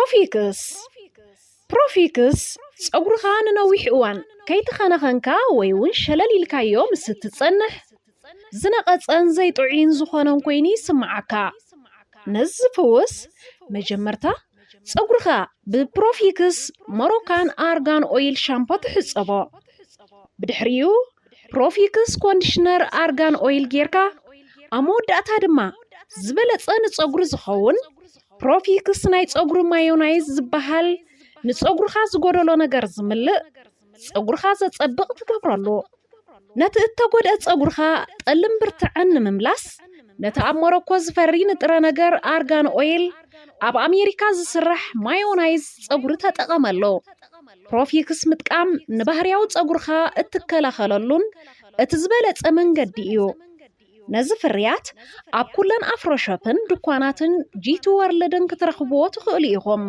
ፕሮፊክስ። ፕሮፊክስ ጸጉርኻ ንነዊሕ እዋን ከይተኸናኸንካ ወይ እውን ሸለል ኢልካዮ ምስ እትጸንሕ ዝነቐጸን ዘይጥዑይን ዝኾነን ኮይኑ ይስምዓካ። ነዚ ዝፍውስ መጀመርታ ጸጉርኻ ብፕሮፊክስ ሞሮካን ኣርጋን ኦይል ሻምፖ ትሕጸቦ። ብድሕሪኡ ፕሮፊክስ ኮንዲሽነር ኣርጋን ኦይል ጌርካ ኣብ መወዳእታ ድማ ዝበለጸ ንጸጉሪ ዝኸውን ፕሮፊክስ ናይ ጸጉሪ ማዮናይዝ ዝበሃል ንጸጉርኻ ዝጎደሎ ነገር ዝምልእ ጸጉርኻ ዘጸብቕ ትገብረሉ። ነቲ እተጎድአ ጸጉርኻ ጠልን ብርትዕን ንምምላስ ነቲ ኣብ ሞሮኮ ዝፈሪ ንጥረ ነገር ኣርጋን ኦይል ኣብ ኣሜሪካ ዝስራሕ ማዮናይዝ ጸጉሪ ተጠቐመሉ። ፕሮፊክስ ምጥቃም ንባህርያዊ ጸጉርኻ እትከላኸለሉን እቲ ዝበለጸ መንገዲ እዩ። ነዚ ፍርያት ኣብ ኩለን ኣፍሮ ሾፕን ድኳናትን ጂቲ ወርልድን ክትረኽብዎ ትኽእሉ ኢኹም።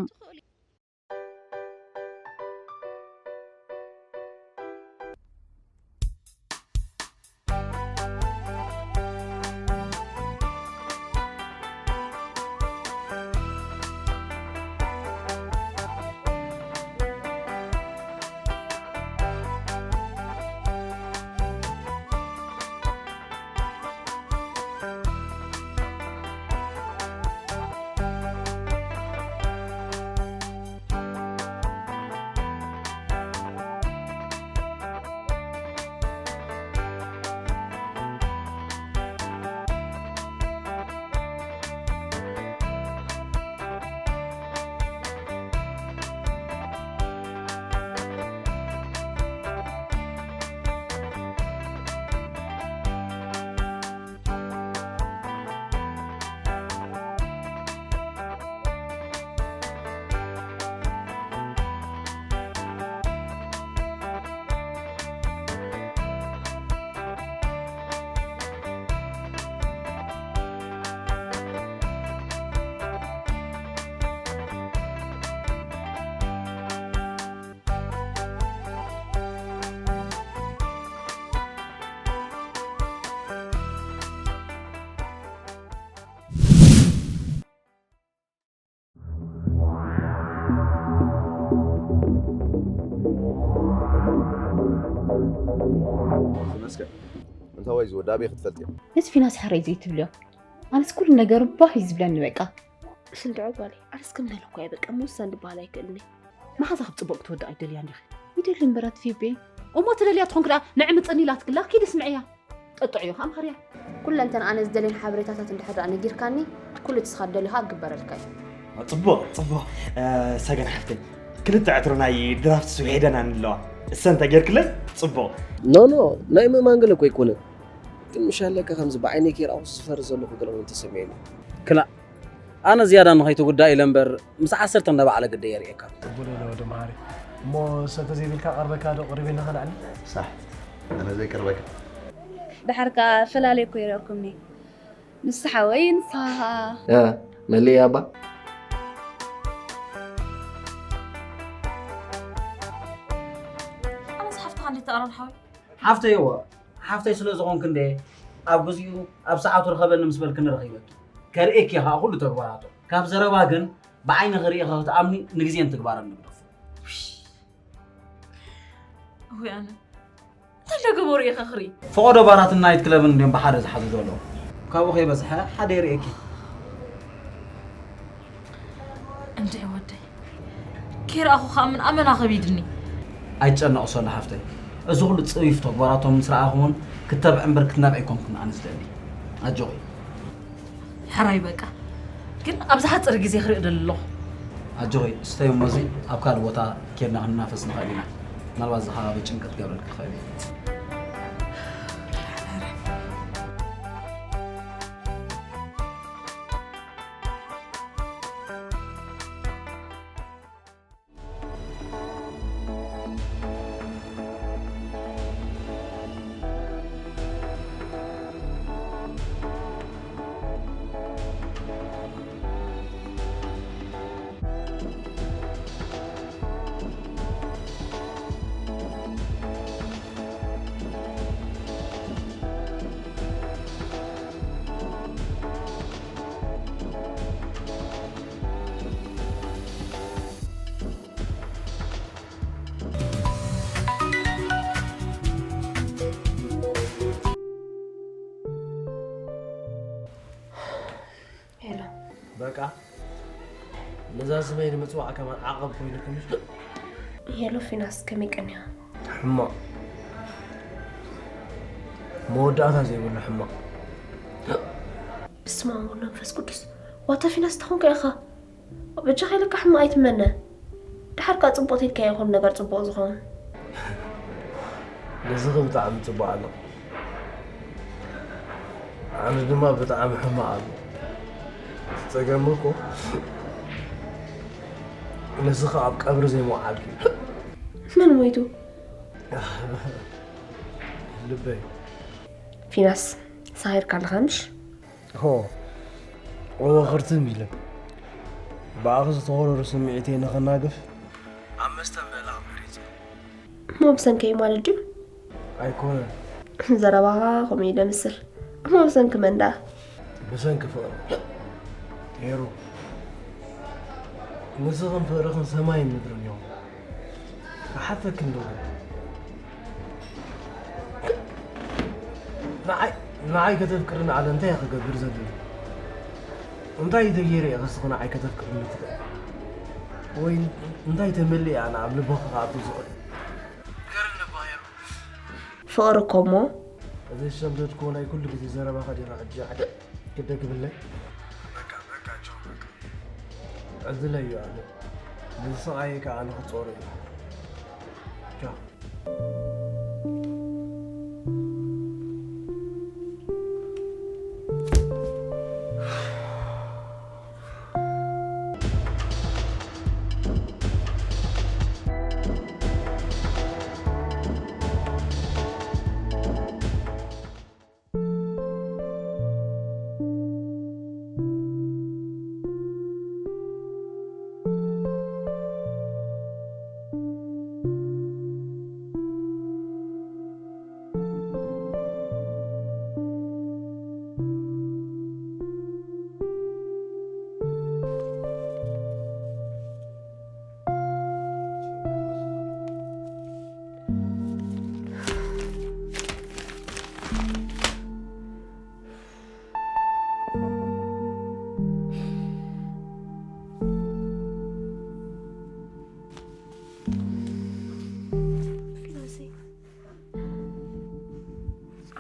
ተመስገን። እንታይ ወይ ዝወዳ ኣበይ ክትፈልጥዮ? ነዚ ፊናስ ሕረይ ዘይትብልዮ። ኣነስ ኩሉ ነገር ባህ እዩ ዝብለኒ በቃ። ስንድዖ ጓለይ፣ ኣነስ ከም ደለኳ እየ በቃ ምውሳን ዝበሃል ኣይክእልን እየ። መሓዛ ክትፅቡቕ ክትወድቕ ኣይደልያን ዲኺ? ይደሊ እምበር ኣቲ ፊቤ። እሞ ትደልያ ትኾንኪ ደኣ ንዒ ምፅኒ ኢላትኪ ኣላ፣ ኪዲ ስምዕያ። ጠጥዕዮ ከኣ ምሃርያ። ኩለንተን ኣነ ዝደልየን ሓበሬታታት እንድሕር ደኣ ነጊርካኒ፣ ኩሉ እቲ ንስኻ ትደልዮ ከኣ ክግበረልካ እዩ። ጽቡቕ፣ ጽቡቕ። ሰገን ሓፍተይ፣ ክልተ ዕትሮ ናይ ድራፍት ስዊሄደን ኣለዋ። እሰን ተጌርክለን ጽቡቕ። ኖ ኖ፣ ናይ ምእማን ገለ እኮ ኣይኮነን። ግን ምሻለካ ከምዚ ብዓይነይ ከይረኣኹስ ዝፈሪ ዘለኹ ገለ ኮይኑ ተሰሚዑኒ። ክላእ ኣነ ዝያዳ ንኸይትጉዳእ ኢለ እምበር ምስ ዓሰርተ እንዳበዓለ ግደ የርእየካ። ቅቡል ኢለ ወዲ መሃሪ። እሞ ሰብ ተዘይብልካ ቀርበካ ዶ ቅርብ ኢልና ከነዕሊ? ሳሕ ኣነ ዘይቀርበካ። ደሓር ከኣ ፈላለየ እኮ ይረኣኩምኒ። ንሱ ሓወይ ንስኻ ኸኣ። ያ መሊእ ኣባ። ኣነስ ሓፍትኻ እንዴት ተኣረን ሓወይ? ሓፍተይዎ ሓፍተይ ስለ ዝኾንኪ እንደ ኣብ ግዚኡ ኣብ ሰዓቱ ርኸበኒ ምስ በልክኒ ረኺበኪ ከርእየኪ እየ ከዓ ኩሉ ተግባራቱ ካብ ዘረባ ግን ብዓይኒ ክርእኺ ክትኣምኒ ንግዜን ትግባረን ንግደፎ። እውይ ኣነ እንታይ እንዳገበሩ እየ ከኽሪ? ፈቐዶ ባራትን ናይት ክለብን እንድዮም ብሓደ ዝሓዙ ዘለዉ ካብኡ ከይበዝሐ ሓደ የርእየኪ። እንድዒ ወደይ ከይረኣኹ ከኣምን ኣመና ከቢድኒ። ኣይትጨነቒ ሶሎ ሓፍተይ፣ እዚ ኩሉ ጽዩፍ ተግባራቶም ምስ ረኣኹ እውን ክተብዒ እምበር ክትነብዒ ኣይኮንኩን ኣነ ዝደሊ። ኣጆኺ። ሕራይ በቃ ግን ኣብ ዝሓጸረ ግዜ ክሪኦ ደሊ ኣለኹ። ኣጆኺ ስተይ እሞ እዚ ኣብ ካልእ ቦታ ኬድና ክንናፈስ ንኽእል ኢና። ምናልባት እዚ ከባቢ ጭንቂ ክገብረልኪ ክኽእል እዩ። እዛ ስመይ ንምፅዋዕ ከማን ዓቐብ ኮይኑክምሽ። ሄሎ ፊናስ፣ ከመይ ቀኒኻ? ሕማቕ፣ መወዳእታ ዘይብሉ ሕማቕ። ብስመ ኣብ ወወልድ ወመንፈስ ቅዱስ። ዋታ ፊናስ፣ ተኾንካ ኢኻ? በጃኻ ኢለካ ሕማቕ ኣይትመነ። ድሓር ከኣ ጽቡቕ ኢልካዮ ኩሉ ነገር ጽቡቕ ዝኸውን። ነዚ ብጣዕሚ ጽቡቕ ኣሎ። ኣነ ድማ ብጣዕሚ ሕማቕ ኣሎ። እቲ ጸገም እኮ ነዚ ከኣ ኣብ ቀብሪ ዘይምውዓልኪ። መን ሞይቱ? ልበይ። ፊናስ፣ ሳሂርካ ኣለኻ ምሽ? ሆ፣ ወበኽርትም ኢለ ብኣኺ ዝተኾረሩ ስምዒተይ ንኸናግፍ ኣብ መስተ ምእላቕ መሪጸ። እሞ ብሰንከይ ማለት ድዩ? ኣይኮነን። ዘረባኻ ከምኡ ኢለ ምስል። እሞ ብሰንኪ መን ደኣ? ብሰንኪ ፍቕሪ። ሄሩ፣ ንስኽን ፍቕርኽን ሰማይን ምድርን እዮም። ክሓተክን ዶ? ንዓይ ንዓይ ከተፍቅርኒ ኣለ እንታይ እየ ክገብር ዘድልዩ? እንታይ ተገይረ እየ ከስኺ ንዓይ ከተፍቅርኒ ትኽእል? ወይ እንታይ ተመሊእ ኣነ ኣብ ልብኺ ክኣቱ ዝኽእል? ንገርኒ እባ ሄሩ። ፍቕሪ እኮ እሞ እዚ ዝሸምደድክዎ ናይ ኩሉ ግዜ ዘረባኻ ዲኻ ሕጂ ሓደ ክደግምለይ? በቃ በቃ ቻው በቃ። ዕድለይ እዩ ኣነ። ነዚ ስቓየይ ከኣ ኣነ ክጾሮ እየ። ቻው።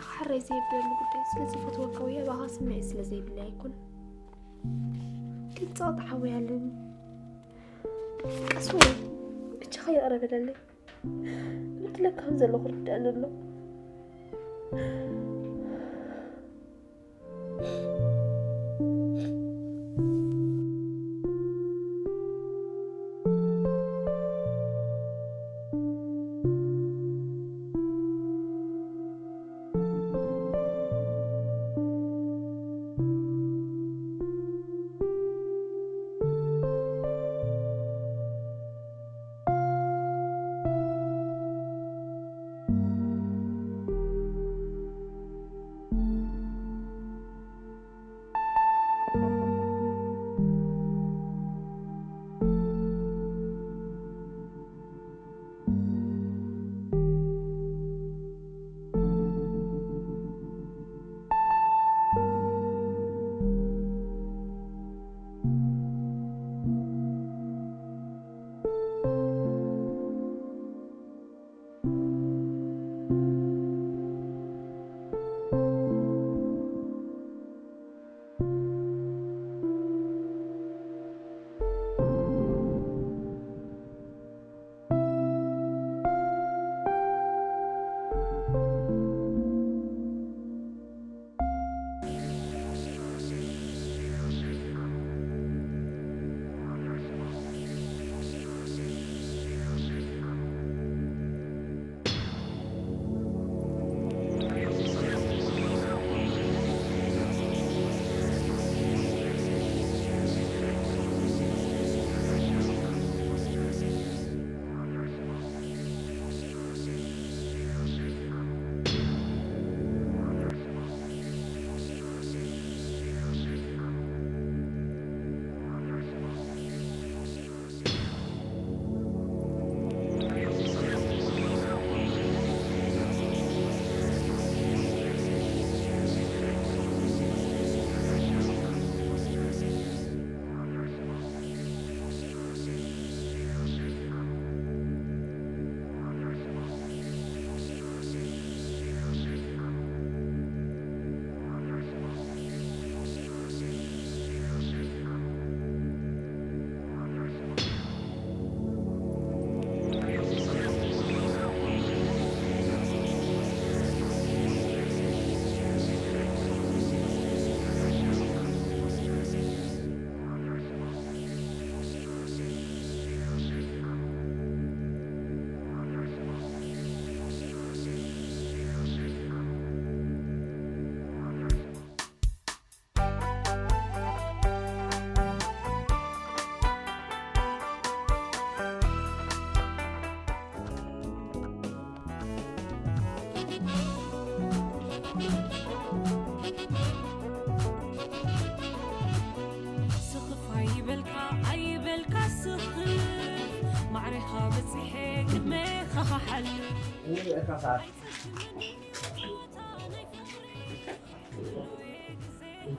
ሓረይ ዘየብለሉ ጉዳይ ስለ ዝፈትወካ ወይ ኣባኻ ስምዒት ስለ ዘይብለይ ኣይኮነን። ግን ጸቕጢ ሓወይ ኣለኒ። ቀስ በል እጃኻ ይቕረ በለለይ። ብድለካ ከም ዘለኹ ርድኣኒ ኣሎ።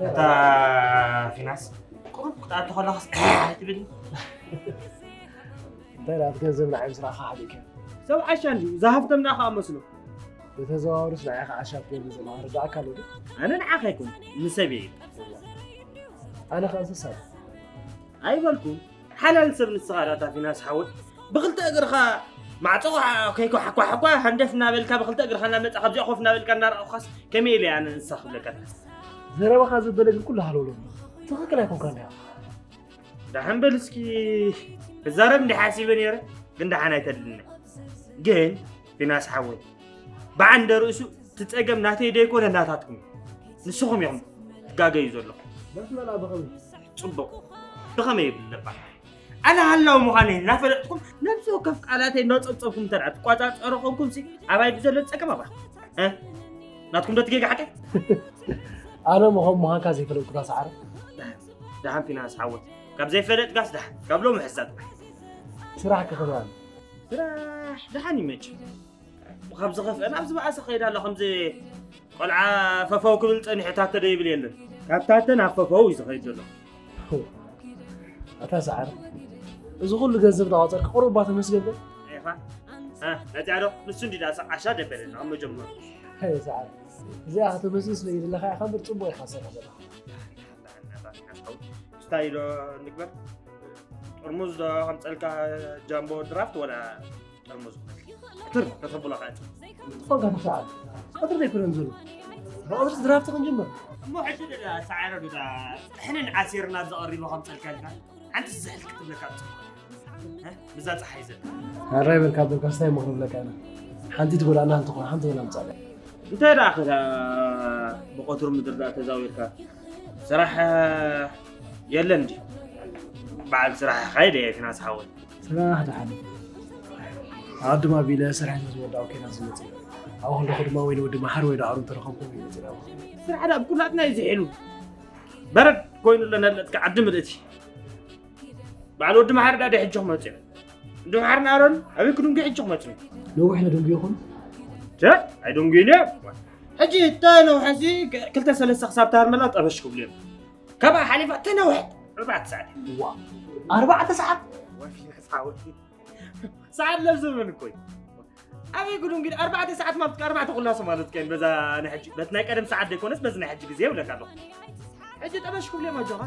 እታ ፊናስ ቁሩብ ክትኣቱ ከለኻስ ኣይትብል። እንታይ ደኣ፣ እቲ ገንዘብ ንዓይ ምስ ረኣኻ ሓሊእካ። ሰብ ዓሻ እንድዩ፣ ዝሃፍተም ደኣ ከኣ መስሎ። ብተዘዋዋሪስ ንዓይ ከዓ ዓሻ ክትብል ዘለኻ ርዳእካ ኣሎ ድዩ? ኣነ ንዓኻ ኣይኮንኩን፣ ንሰብ እየ። ኣነ ከ እንስሳ ድየ? ኣይበልኩን። ሓላል ሰብ ንስኻ ደኣ፣ እታ ፊናስ ሓወይ። ብኽልተ እግርኻ ማዕጾኻ ከይኳሓኳሕኳ፣ ሃንደፍ እናበልካ፣ ብኽልተ እግርኻ እናመጻኻ፣ ኣብዚኣ ኮፍ እናበልካ እናረኣኹኻስ፣ ከመይ ኢለ ኣነ እንስሳ ክብለካ? ዘረባኻ ዘበለ ግን ኩሉ ሃለውለው። ትኽክል ኣይኮንካን ኢኻ። ደሓን በል እስኪ፣ ክዛረብ እንዲሕ ሓሲበ ነይረ፣ ግን ደሓን ኣይተድልኒ። ግን ፊናስ ሓወይ፣ ብዓንደ ርእሱ እቲ ጸገም ናተይ ደይኮነ ናታትኩም እዩ። ንስኹም ኢኹም ትጋገዩ ዘለኹም። በስመላ ብኸመይ? ጽቡቕ። ብኸመይ ይብል ነባ? ኣነ ሃላው ምዃነይ እናፈለጥኩም፣ ነብሲ ወከፍ ቃላተይ እናጸብጸብኩም እንተ ደኣ ትቋጻጸሩ ኮንኩምሲ፣ ኣባይ ድዩ ዘሎ ጸገም ኣባ? እ? ናትኩም ዶ ትጌጋ ሓቀይ? ኣነ ምዃን ምዃንካ ዘይፈለጥኩ ዳ ሰዓረ? ደሓን ፊናስ ሓወይ፣ ካብ ዘይፈለጥካስ ደሓን፣ ካብ ሎሚ ሕሳብ ጥራይ። ስራሕ ከ ከመይ ኣሎ? ስራሕ ደሓን እዩ መቸም። ካብ ዝኸፍአ ናብ ዝበኣሰ ከይድ ኣሎ። ከምዚ ቆልዓ ፈፈው ክብል ጸኒሑ ታተ ዶ ይብል የለን። ካብ ታተ ናብ ፈፈው እዩ ዝኸይድ ዘሎ። ኣታ ሰዓረ፣ እዚ ኩሉ ገንዘብ እናቆጸርካ ቁሩብ እባ ተመስገን በል። ኢኻ? እ፣ ነዚኣ ዶ? ንሱ እንዲ ደኣ ዓሻ ደበለና ኣብ መጀመርያ። ኣይ ሰዓረ፣ እዚኣ ከተመስግን ስለ ዝደለኻ ኢኻ እምበር ጽቡቕ ኢኻ ትሰርሕ ዘለኻ። ስታይ ዶ ንግበር? ጥርሙዝ ዶ ከምጸልካ ጃምቦ ድራፍት ወላ ጥርሙዝ? ክትር ከተብሎ ካዕጽ። ዝኾንካ ተሰዓል። ቀትሪ ዘይኮነን ዘሎ። ብቐትሪ ድራፍት ክንጅምር። እሞ ሕጂ ደዳ ሰዓረ ዶ ደኣ ጥሕንን ዓሲርና ዘቐሪቦ ከምጸልካ ኢልካ ሓንቲ ዝሕል ክትብለካ ትጽ-፣ እ? ብዛ ጸሓይ ዘላ። ኣራይ በልካ በልካ ስታይ ምኽሪ ብለካ ኣነ። ሓንቲ ትጎዳና እንተኾነ ሓንቲ ወላ ምጻእ። እንታይ ደኣ ከዳ ብቐትሩ ምድሪ ደኣ ተዛዊርካ ስራሕ የለን ድዩ? በዓል ስራሕ ካይደ እየ ፊናስ ሓወይ። ስራሕ ደሓን። ዓዲ ማቢለ ስራሕ ሒዘ ዝወዳእኩ ኢና ዝመጽእ። ኣብ ከለኹ ድማ ወይ ንወዲ መሓር ወይ ዳዕሮ እንተረኸብኩ እዩ መጺእ ናብኹም። ስራሕ ደኣ ብኩላትና እዩ ዝሕሉ። በረድ ኮይኑ ኣሎ ነለጥካ ዓዲ ምልእቲ። በዓል ወዲ መሓር ደኣ ሕጂ ክመጽእ እዩ። ወዲ መሓርን ኣሮን ኣበይ ክድንጉ ሕጂ ክመጽኡ? ነዊሕ ነድንጉ ይኹን? ቸ፣ ኣይደንጉዩን እዮም። ሕጂ እታ ነውሐሲ ክልተ ሰለስተ ክሳብ ትሃርመላ ጠበሽ ክብሉ እዮም። ካብኣ ሓሊፋ እታ ነውሐት ኣርባዕተ ሰዓት። ዋ፣ ኣርባዕተ ሰዓት? ወፊ መጻወቲ። ሰዓት ለብሰ ምን እኮ እዩ። ኣበይ ክድንጉ ኣርባዕተ ሰዓት ማለት ኣርባዕተ ኩላሶ ማለት ከን በዛ ናይ ሕጂ በት ናይ ቀደም ሰዓት ደይኮነስ በዚ ናይ ሕጂ ግዜ ይብለካ ኣለኹ። ሕጂ ጠበሽ ክብሉ እዮም ኣጆኻ።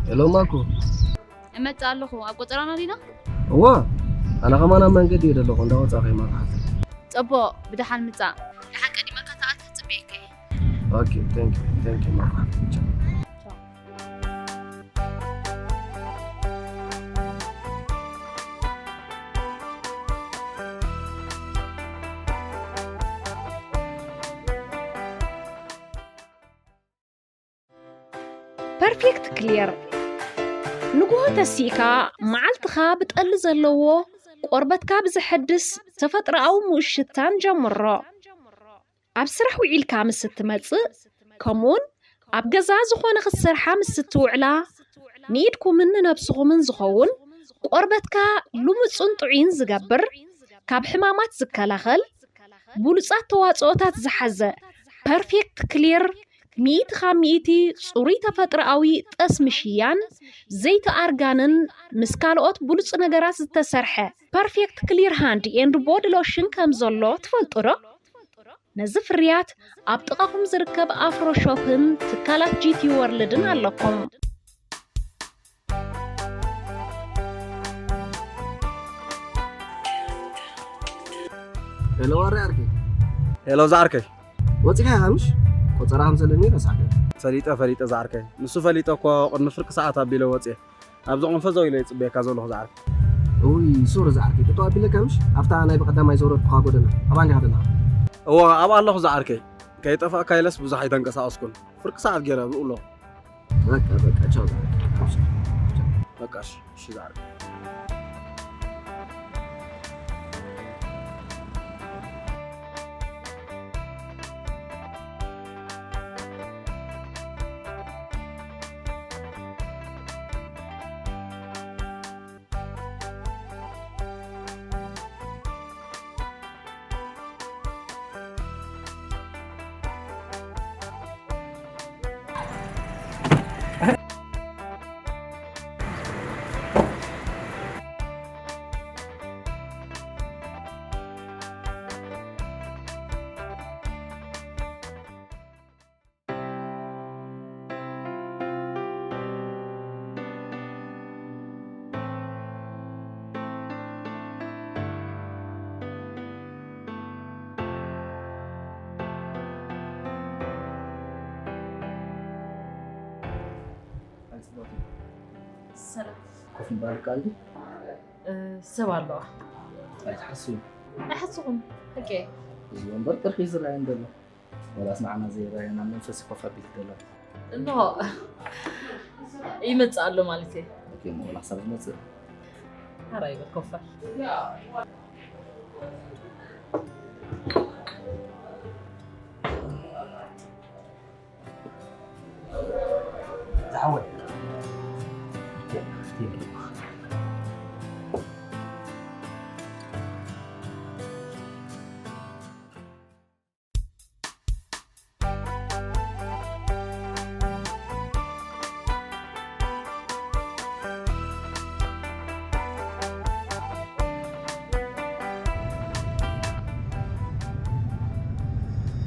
ሄሎ ማኮ። እመጽእ ኣለኹ። ኣብ ቆጸራና ዲና? እዋ፣ ኣነ ከማን ኣብ መንገዲ እየ ዘለኹ፣ እንዳወጻእኹ እየ ማርሓት። ጽቡቕ፣ ብደሓን ምጻእ። ደሓን ቀዲመካ ተኣትህ ጽበየካ እየ። ኦኬ፣ thank you፣ thank you ማርሓት። ቻው። ፐርፌክት ክሊር። ንግሆ ተሲእካ መዓልትኻ ብጠሊ ዘለዎ ቆርበትካ ብዘሐድስ ተፈጥሮኣዊ ምኡት ሽታን ጀምሮ። ኣብ ስራሕ ውዒልካ ምስ እትመጽእ፣ ከምኡውን ኣብ ገዛ ዝኾነ ክትሰርሓ ምስ እትውዕላ፣ ንኢድኩምን ንነብስኹምን ዝኸውን ቆርበትካ ልሙጽን ጥዑይን ዝገብር፣ ካብ ሕማማት ዝከላኸል፣ ብሉጻት ተዋጽኦታት ዝሓዘ ፐርፌክት ክሊር፣ ሚእቲ ካብ ሚእቲ ጽሩይ ተፈጥሮኣዊ ጠስሚ ሽያን ዘይቲ ኣርጋንን ምስ ካልኦት ብሉጽ ነገራት ዝተሰርሐ ፐርፌክት ክሊር ሃንድ ኤንድ ቦዲ ሎሽን ከም ዘሎ ትፈልጡ ዶ? ነዚ ፍርያት ኣብ ጥቓኹም ዝርከብ ኣፍሮ ሾፕን ትካላት ጂ ቲ ወርልድን ኣለኩም። ሄሎ ዋሪ ዓርከይ። ሄሎ ዝዓርከይ። ወጺኻ ኢኻ ምሽ? ቆጸራ ከም ዘለኒ ረሳዕካ። ፈሊጠ፣ ፈሊጠ ዝዓርከይ። ንሱ ፈሊጠ እኮ ቅድሚ ፍርቂ ሰዓት ኣቢለ ወፅየ። ኣብዚ ቆንፈ ዘው ኢለ ይፅበየካ ዘለኹ ዝዓርከይ። እውይ፣ ሶሪ ዝዓርከይ። ጠጠው ኣቢለካ ምሽ? ኣብታ ናይ ብቐዳማይ ዘውረድኩኻ ጎደና። ኣብኣ እንዲኻ ዘለኻ? እወ፣ ኣብኣ ኣለኹ ዝዓርከይ። ከይጠፋእካ ኢለስ ብዙሕ ኣይተንቀሳቐስኩን። ፍርቂ ሰዓት ገይረ ኣብኡ ኣለኹ። በቃ፣ በቃ፣ ቻው ዝዓርከይ። ኣብሽር። በቃ፣ እሺ፣ እሺ ዝዓርከይ። ሰላም። ኮፍ ምባል ይከኣል ድዩ? እ፣ ሰብ ኣለዋ። ኣይትሓስዩ። ኣይሓስኹን። ሕቄ። እዚ ወንበር ጥርሒ ዝረኣየን ዘሎ። ወላስ ንዓና ዘይረኣየና መንፈስ ኮፍ ኣቢሉ ዘሎ? እንሆ። ይመጽእ ኣሎ ማለት እየ። ኦኬ፣ እሞ ወላ ክሳብ ዝመጽእ። ሓራይ በል ኮፍ በል። ዝሓወይ።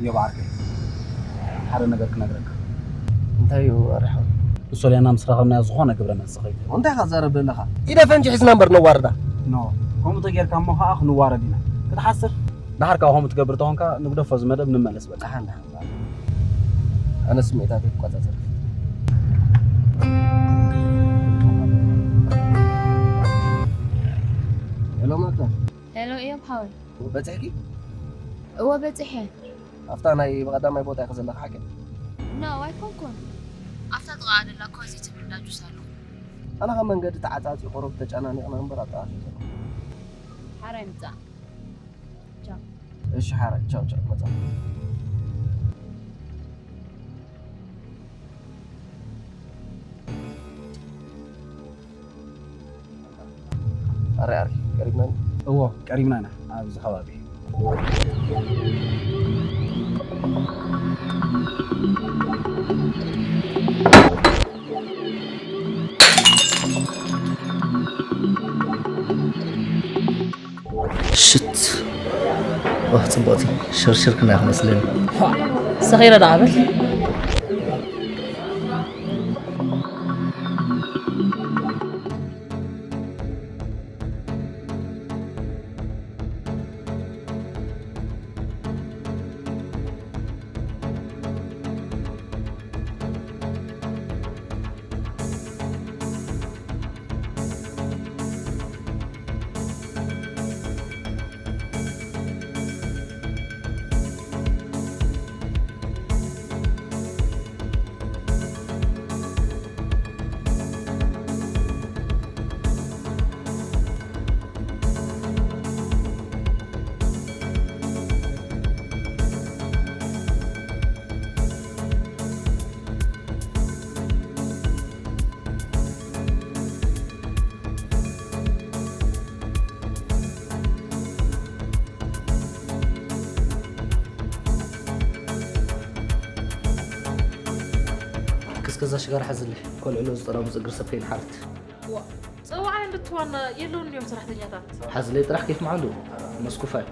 እዮብ ዓርከይ፣ ሓደ ነገር ክነግረካ። እንታይ እዩ ኣርሓው? ንሶልያና ምስ ረኸብናዮ ዝኾነ ግብረ መልሲ ከይትህብ። እንታይ ኢኻ ትዛረብ ዘለኻ? ኢደ ፈንጂ ሒዝና እምበር ነዋርዳ። ኖ፣ ከምኡ ተጌርካ እሞ ኸዓ ክንዋረድ ኢና። ክትሓስር። ደሓር ካብ ከምኡ ትገብር ተኾንካ ንግደፎ እዚ መደብ ንመለስ በቃ። ደሓን፣ ደሓን። ኣነ ስምዒታተይ ክቆጻጸር። ሄሎ ማክዳ። ሄሎ እዮብ ሓወይ። በጺሕኪ? እወ በጺሐ። ኣብታ ናይ ብቐዳማይ ቦታ ኢኺ ዘለኺ ሓቂ? ኖ ኣይኮንኩን። ኣብታ ጥቓ ደላ ኮዚ ትብል እንዳ ጁስ ኣሎ። ኣነ ካብ መንገዲ ተዓጻጺ ቁሩብ ተጨናኒቕና እምበር ኣብ ጥቓኺ ዘለኹ። ሓራይ ምጻእ። ቻው። እሺ ሓራይ፣ ቻው ቻው፣ መጻ። ኣረ ኣረ፣ ቀሪብና ኢና። እዎ፣ ቀሪብና ኢና ኣብዚ ከባቢ። ሽት። ዋህ፣ ጽቡቕቲ። ሽርሽር ክና ክመስለኒ። ሰኺረ ደኣ በል። ክስከዛ ሽጋራ ሓዝለይ፣ ኮልዕሎ ዝጠራሙ ዝእግር ሰብ ከይንሓርት። ዋ፣ ጸዋዓይ እንድትዋና የለውን ድዮም ሰራሕተኛታት? ሓዝለይ ጥራሕ ኬፍ መዓሉ፣ መስኩፋይ።